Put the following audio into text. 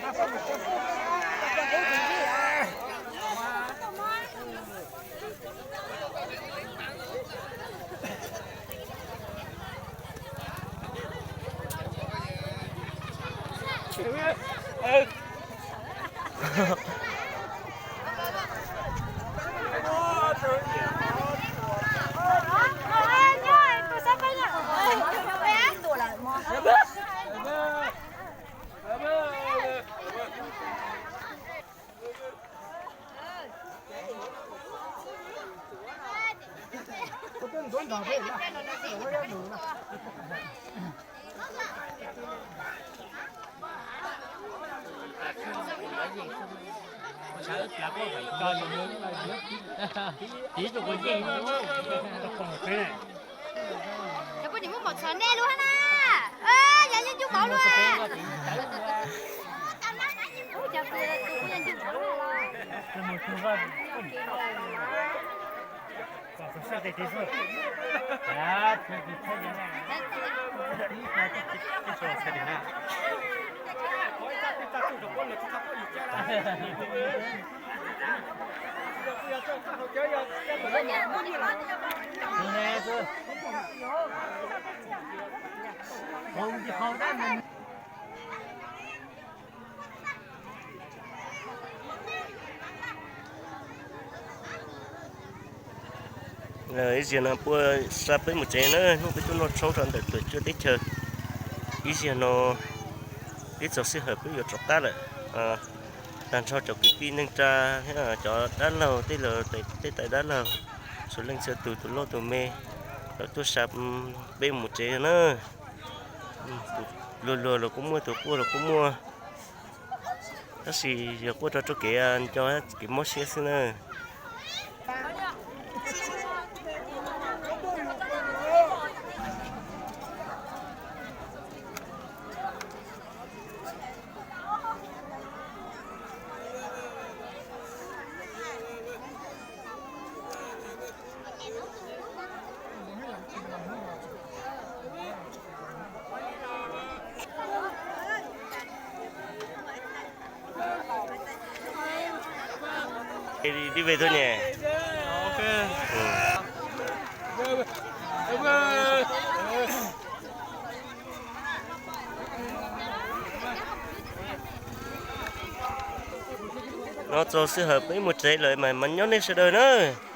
Cov poj niam muab mov txhov nej lub na. Yog yeej ncuj mov lub. Ib zaug no puab xa peb mus tsev na, hnub peb tuaj noj tshoob rau ntawm Tuam Tsuaj teb chaws. Ib zaug no twb txog sij hawm peb yuav rov qab lawm. Tag nrho cov kwv tij neej tsa thiab cov dab laug tej laug, tej tais dab laug, txhua leej txhua tus, tus loj tus me, lawv tuaj xa peb mus tsev na. Tus luag luag los kuj muaj, tus quaj los kuj muaj. Tab sis yog quaj rau txoj kev nco, kev mob siab xwb na. Đi về thôi nhỉ. No txog sij hawm peb mus tsev lawm mas, mas nyob nej sawv daws na.